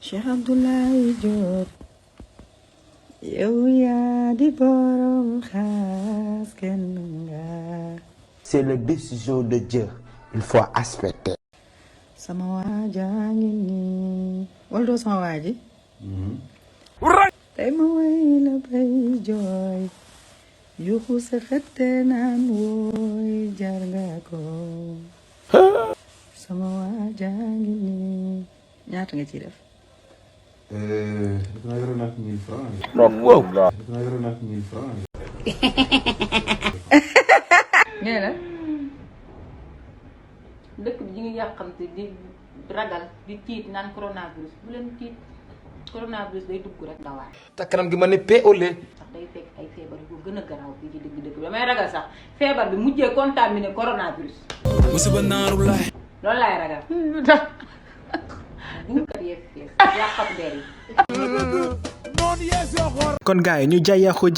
Cheikh Abdoulaye Diop yow yaa di borom xaas kenn nga. C'est la décision de Dieu. Il faut respecter. sama waajaa ngi nii wala doo sama waaji tey ma way la bay jooy yuxu sa xëtte naan wooy jar nga ko sama waajaa ngi nii ñaata nga ciy def dina yore nag 1000 francs. Wow. dina yore nag 1000 francs. nee na dëkk bi ñu ngi yàqamte di ragal di tiit naan coronavirus bu leen tiit coronavirus day dugg rek dawaay ta kanam gi ma ne paix au lait. sax day fekk ay feebar yu gën a garaaw bi ci dëgg dëkk bi damay ragal sax feebar bi mujjee contaminé coronavirus musiba naaru laay. loolu laay ragal buñukat yee fees yàqam der yi kon gars yi ñu jayeexu